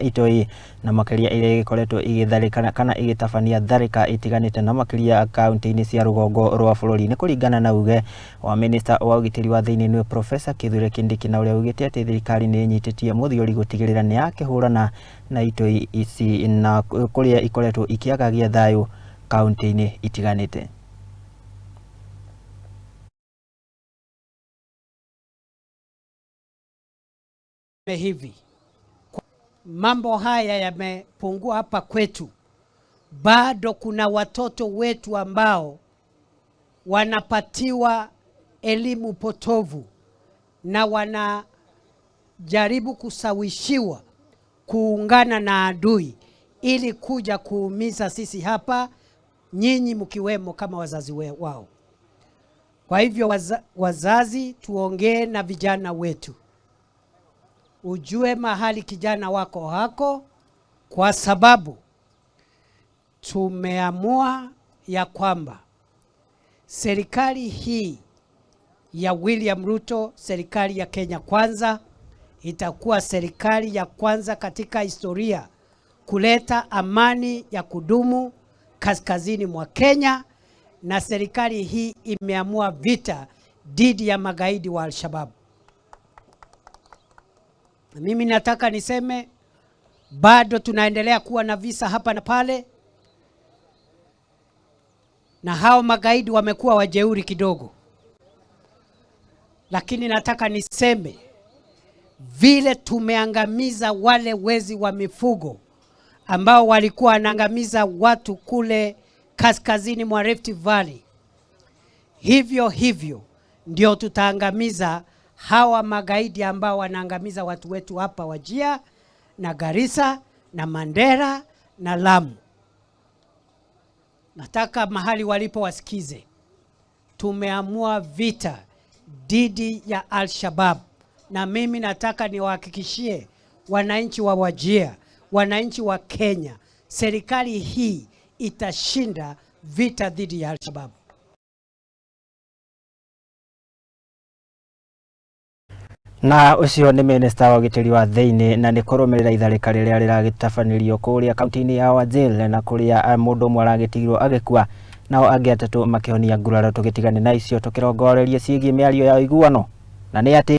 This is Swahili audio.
Itoi na makiria iria igikoretwo igitharĩkana kana igĩtabania tharĩka itiganĩte na makĩria kaunti-inĩ cia rũgongo rwa bũrũri. Nĩ kũringana na uge wa minista wa ũgitĩri wa thĩinĩ nĩwe Professor Kithure Kindiki, na ũrĩa ugĩte atĩ thirikari nĩ ĩnyitĩtie mũthiori gũtigĩrĩra nĩ yakĩhũrana na itoi ici na kũrĩa ikoretwo ikĩagagia thayũ kaunti-inĩ itiganĩte. Hivi mambo haya yamepungua hapa kwetu, bado kuna watoto wetu ambao wanapatiwa elimu potovu na wanajaribu kusawishiwa kuungana na adui ili kuja kuumiza sisi hapa, nyinyi mkiwemo kama wazazi wao. Kwa hivyo wazazi, tuongee na vijana wetu, ujue mahali kijana wako hako, kwa sababu tumeamua ya kwamba serikali hii ya William Ruto, serikali ya Kenya Kwanza, itakuwa serikali ya kwanza katika historia kuleta amani ya kudumu kaskazini mwa Kenya, na serikali hii imeamua vita dhidi ya magaidi wa Al-Shabaab. Mimi nataka niseme bado tunaendelea kuwa na visa hapa na pale, na hao magaidi wamekuwa wajeuri kidogo, lakini nataka niseme vile tumeangamiza wale wezi wa mifugo ambao walikuwa wanaangamiza watu kule kaskazini mwa Rift Valley, hivyo hivyo ndio tutaangamiza hawa magaidi ambao wanaangamiza watu wetu hapa Wajir na Garissa na Mandera na Lamu. Nataka mahali walipo wasikize. Tumeamua vita dhidi ya Al-Shabaab, na mimi nataka niwahakikishie wananchi wa Wajir, wananchi wa Kenya, serikali hii itashinda vita dhidi ya Al-Shabaab. Na ucio nĩ minista wa ũgitĩri wa thĩinĩ, na nĩ kũrũmĩrĩra itharĩka rĩrĩa rĩragĩtabanĩrio kũrĩa kaunti-inĩ ya Wajir, na kũrĩa mũndũ ũmwe aragĩtigirwo agĩkua nao angĩ atatũ makĩhonia nguraro. Tũgĩtigane na icio tũkĩrongorerie ciĩgiĩ mĩario ya ũiguano na nĩ atĩ